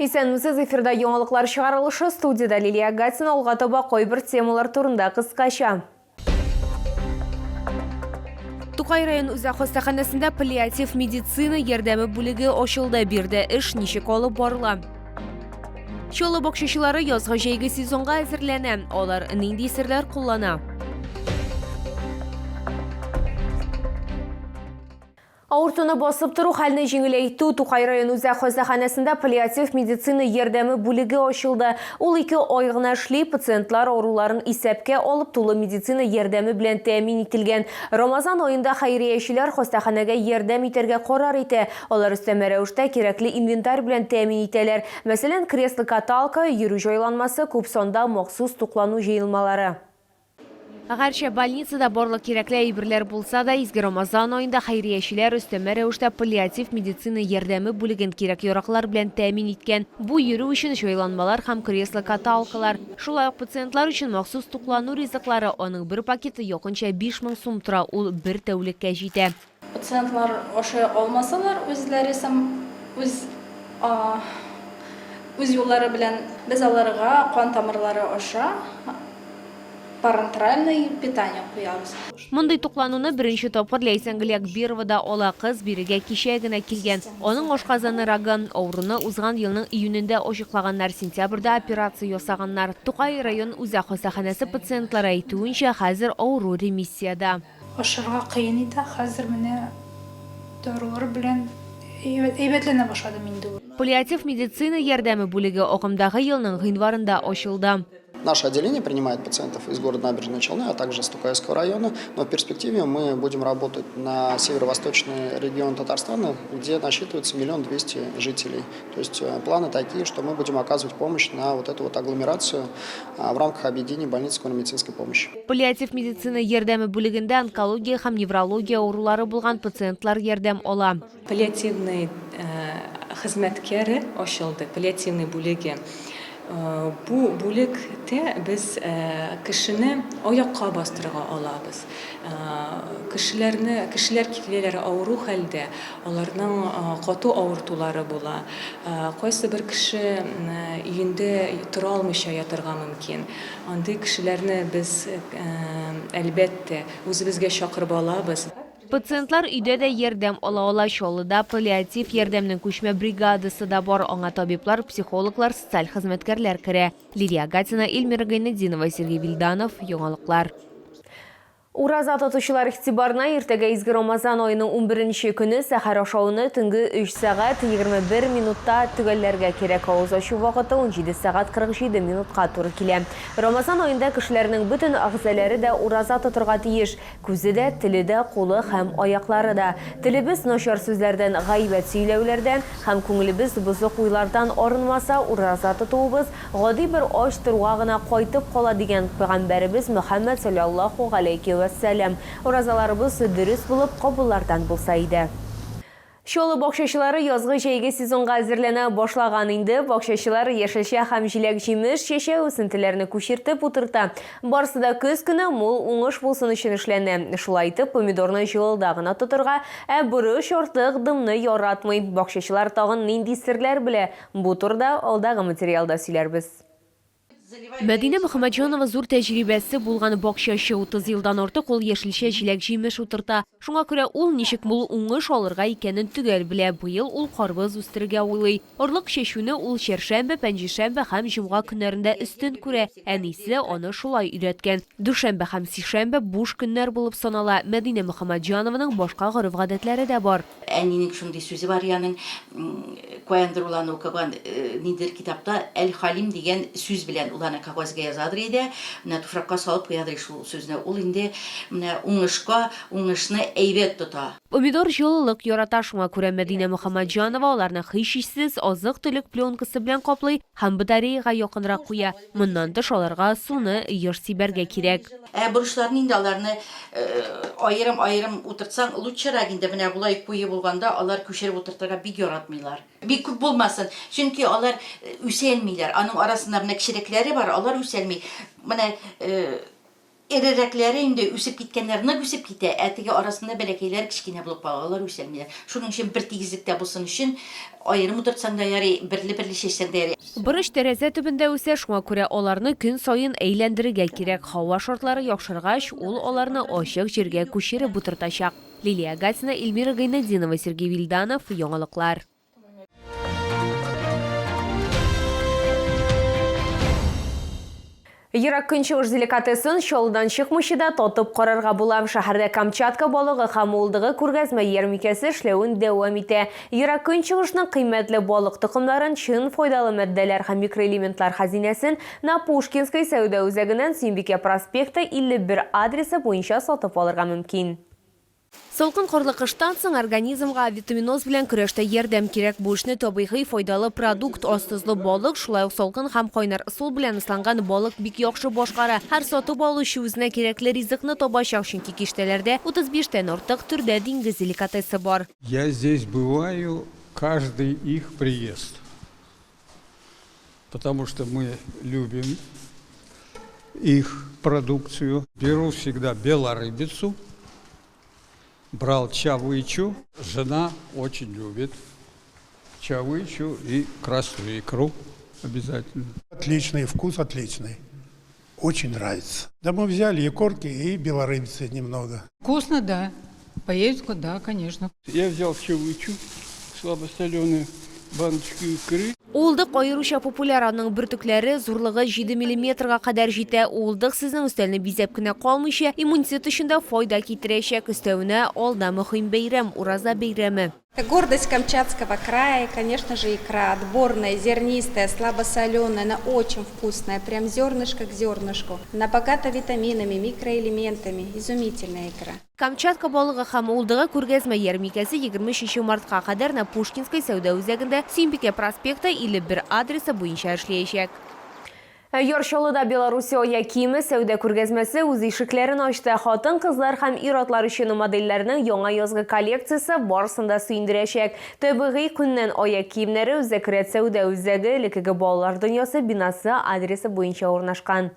Исәнмесез, эфирда яңалыклар чыгарылышы, студиядә Лилия Гатина, алга таба кайбер темалар турында кыскача. Тукай район үзәк хастаханәсендә паллиатив медицина ярдәме бүлеге ачылды. Биредә эш ничек алып барыла? Чаллы бакчачылары язгы җәйге сезонга әзерләнә. Алар нинди серләр куллана? Авыртуны басып тору, хәлне җиңеләйтү Тукай район үзәк хастаханәсендә паллиатив медицина ярдәме бүлеге ачылды. Ул ике ай гына эшли, пациентлар авыруларын исәпкә алып, тулы медицина ярдәме белән тәэмин ителгән. Рамазан аенда хәйриячеләр хастаханәгә ярдәм итәргә карар итә. Алар өстәмә рәвештә кирәкле инвентарь белән тәэмин итәләр. Мәсәлән, кресло-каталка, йөрү җайланмасы, күп санда махсус туклану җыелмалары. Гәрчә больницада барлык кирәкле әйберләр булса да, изге Рамазан аенда хәйриячеләр өстәмә рәвештә паллиатив медицина ярдәме бүлеген кирәк-яраклар белән тәэмин иткән. Бу йөрү өчен җайланмалар һәм кресло-каталкалар. Шулай ук пациентлар өчен махсус туклану ризыклары, аның бер пакеты якынча 5000 сум тора, ул бер тәүлеккә җитә. Пациентлар ашый алмасалар, үзләре сам үз үз юллары белән без аларга кан тамырлары аша парентеральный питание куябыз. Мондый туклануны беренче тапкыр Ләйсән Галиакберова да ала. Кыз бирегә кичә генә килгән. Аның ашказаны рагы. Авыруны узган елның июнендә ачыклаганнар, сентябрьдә операция ясаганнар. Тукай район үзәк хастаханәсе пациентлары әйтүенчә, хәзер авыру ремиссиядә. Ашарга кыен иде, хәзер менә дарулар белән әйбәтләнә башладым инде. Паллиатив медицина ярдәме бүлеге агымдагы елның гыйнварында ачылды. Наше отделение принимает пациентов из города Набережные Челны, а также с Тукайского района. Но в перспективе мы будем работать на северо-восточный регион Татарстана, где насчитывается 1 200 000 жителей. То есть планы такие, что мы будем оказывать помощь на вот эту вот агломерацию в рамках объединения больниц скорой медицинской помощи. Паллиатив медицина ярдәме бүлегендә онкология һәм неврология авырулары булган пациентлар ярдәм ала. Паллиативный хезмәткәре ачылды, паллиативный бүлеге. Бу бүлектә без кешене аякка бастырырга алабыз. Кешеләрне, кешеләр киләләр авыру хәлдә, аларның каты авыртулары була. Кайсы бер кеше өендә тора алмыйча ятырга мөмкин. Андый кешеләрне без, әлбәттә, үзебезгә чакырып алабыз. Пациентлар өйдә дә ярдәм ала ала. Чаллыда паллиатив ярдәмнең күчмә бригадасы да бар. Аңа табиблар, психологлар, социаль хезмәткәрләр керә. Лилия Гатина, Эльмира Гайнетдинова, Сергей Вильданов, Яңалыклар. Ураза тотучылар игътибарына иртәгә изге Рамазан аеның унберенче көне сәхәр ашауны төнге өч сәгать 21 минутта төгәлләргә кирәк. Авыз ачу вакыты 17 сәгать 47 минутка туры килә. Рамазан аенда кешеләрнең бөтен әгъзаләре дә ураза тотырга тиеш. Күзе дә, теле дә, кулы һәм аяклары да. Телебез начар сүзләрдән, гайбәт сөйләүләрдән һәм күңелебез бозык уйлардан арынмаса, ураза тотуыбыз гади бер ач торуга гына кайтып кала, дигән пәйгамбәребез Мөхәммәд салләллаһу галәйһи вә сәлләм. Уразаларыбыз дөрес булып, кабуллардан булса иде. Чаллы бакчачылары язгы-җәйге сезонга әзерләнә башлаган инде. Бакчачылар яшелчә һәм җиләк-җимеш, чәчәк үсентеләрне күчертеп утырта. Барсы да көз көне мул уңыш булсын өчен эшләнә. Шулай итеп, помидорны җылыда гына тотырга, ә борыч артык дымны яратмый. Бакчачылар тагын нинди серләр белә? Бу турыда алдагы материалда сөйләрбез. Мәдинә Мөхәммәтҗанова зур тәҗрибәсе булган бакчачы. 30 елдан артык ул яшелчә, җиләк-җимеш утырта. Шуңа күрә ул ничек мул уңыш алырга икәнен төгәл белә. Быел ул карбыз үстерергә уйлый. Орлык чәчүне ул чәршәмбе, пәнҗешәмбе һәм җомга көннәрендә өстен күрә. Әнисе аны шулай өйрәткән. Дүшәмбе һәм сишәмбе буш көннәр булып санала. Мәдинә Мөхәммәтҗанованың башка гореф-гадәтләре дә бар. Әнинең шундый сүзе бар аның, каяндыр ул аны укыган ниндидер китапта Әл-Халим дигән сүз белән ул аны кәгазьгә язадыр иде, менә туфракка салып куядыр шул сүзне. Ул инде менә уңышка, уңышны әйбәт тота. Помидор җылылык ярата, шуңа күрә Мәдинә Мөхәммәтҗанова аларны һичшиксез азык-төлек пленкасы белән каплый һәм батареяга якынрак куя. Моннан тыш, аларга суны еш сибәргә кирәк. Ә борычларны инде аларны аерым-аерым утыртсаң лучшерак инде, менә болай куе булганда алар күчереп утыртырга бик яратмыйлар. Бик күп булмасын, чөнки алар үсәлмиләр. Аның арасында менә кечерәкләре бар, алар үсәлми. Менә Эрерәкләре инде үсеп киткәннәр нык үсеп китә, ә теге арасында бәләкәйләр кечкенә булып кала, алар үсәлмиләр. Шуның өчен бер тигезлектә булсын өчен аерым утыртсаң да ярый, берле-берле чәчсәң дә ярый. Борыч тәрәзә төбендә үсә, шуңа күрә аларны көн саен әйләндерергә кирәк. Һава шартлары яхшыргач, ул аларны ачык җиргә күчереп утыртачак. Лилия Гатина, Эльмира Гайнетдинова, Сергей Вильданов, Яңалыклар. Ерак Көнчыгыш деликатесын Чаллыдан чыкмыйча да татып карарга була. Шәһәрдә Камчатка балыгы һәм уылдыгы күргәзмә ярмикәсе эшләвен дәвам итә. Ерак Көнчыгышның кыйммәтле балык токымнарын, чын файдалы матдәләр һәм микроэлементлар хәзинәсен на Пушкинской сәүдә үзәгеннән Сөембикә проспекты 51 адресы буенча сатып алырга мөмкин. Салкын карлы кыштан соң организмга авитаминоз белән көрәштә ярдәм кирәк. Бу эшне табигый файдалы продукт, аз тозлы балык, шулай ук салкын һәм кайнар ысул белән ысланган балык бик яхшы башкара. Һәр сатып алучы үзенә кирәкле ризыкны табачак, чөнки киштәләрдә 35 тән артык төрдә диңгез деликатесы бар. Я здесь бываю каждый их приезд, потому что мы любим их продукцию. Беру всегда белорыбицу, брал чавычу. Жена очень любит чавычу и красную икру обязательно. Отличный вкус, отличный. Очень нравится. Да мы взяли и корки, и белорыбицы немного. Вкусно, да. Поесть, да, конечно. Я взял чавычу слабосоленую, баночку икры. Уылдык аеруча популяр, аның бөртекләре зурлыгы 7 миллиметрга кадәр җитә. Уылдык сезнең өстәлне бизәп кенә калмыйча, иммунитет өчен дә файда китерәчәк. Өстәвенә, алда мөһим бәйрәм, Ураза бәйрәме. Это гордость Камчатского края, конечно же, икра отборная, зернистая, слабосоленая, она очень вкусная, прям зернышко к зернышку. Она богата витаминами, микроэлементами, изумительная икра. Камчатка балыгы һәм уылдыгы күргәзмә ярмикәсе 23 мартка кадәр на Пушкинской сәүдә үзәгендә Сөембикә проспекты 51 адресы буенча эшләячәк. Яр Чаллыда Белоруссия аяк киеме сәүдә күргәзмәсе үз ишекләрен ачты. Хатын-кызлар һәм ир-атлар өчен модельләрнең яңа язгы коллекциясе барысын да сөендерәчәк. Табигый күннән аяк киемнәре Үзәк рәт сәүдә үзәге элеккеге Балалар дөньясы бинасы адресы буенча урнашкан.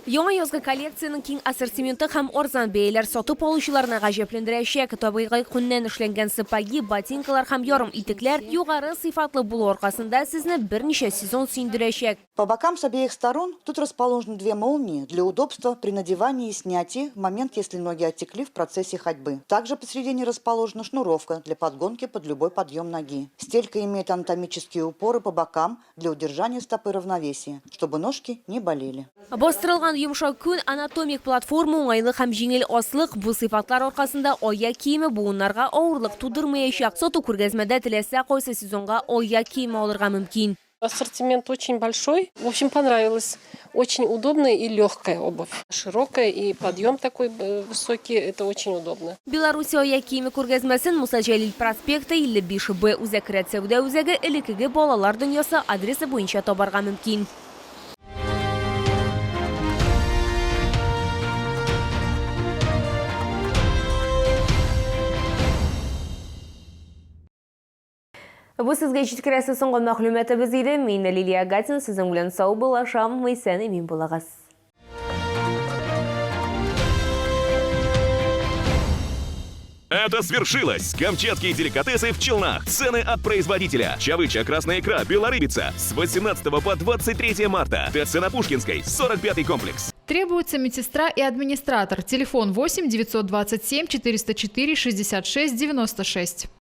Яңа язгы коллекциянең киң ассортименты һәм арзан бәяләр сатып алучыларны гаҗәпләндерәчәк. Табигый күннән эшләнгән сапоги, ботинкалар һәм ярым итекләр югары сыйфатлы булу аркасында сезне берничә сезон сөендерәчәк. По бокам с обеих сторон тут расположены две молнии для удобства при надевании и снятии в момент, если ноги оттекли в процессе ходьбы. Также посередине расположена шнуровка для подгонки под любой подъем ноги. Стелька имеет анатомические упоры по бокам для удержания стопы равновесия, чтобы ножки не болели. Бастырылган йомшак күн анатомик платформа уңайлы һәм җиңел аслык. Бу сыйфатлар аркасында аяк киеме буыннарга авырлык тудырмаячак. Сату күргәзмәдә теләсә кайсы сезонга аяк киеме алырга мөмкин. Ассортимент очень большой. В общем, понравилось. Очень удобная и легкая обувь. Широкая и подъем такой высокий. Это очень удобно. Белоруссия аяк киеме күргәзмәсен Муса Җәлил проспекты 55 Б Үзәк рәт сәүдә үзәге элеккеге Балалар дөньясы адресы буенча табарга мөмкин. Бу сезгә җиткерәсе соңгы мәгълүматыбыз иде. Мин Лилия Гатин сезнең белән саубуллашам. Исән-имин булыгыз. Это свершилось! Камчатские деликатесы в Челнах. Цены от производителя. Чавыча, красная икра, белорыбица. С 18 по 23 марта. ТЦ на Пушкинской, 45 комплекс. Требуется медсестра и администратор. Телефон 8 927 404 66 96.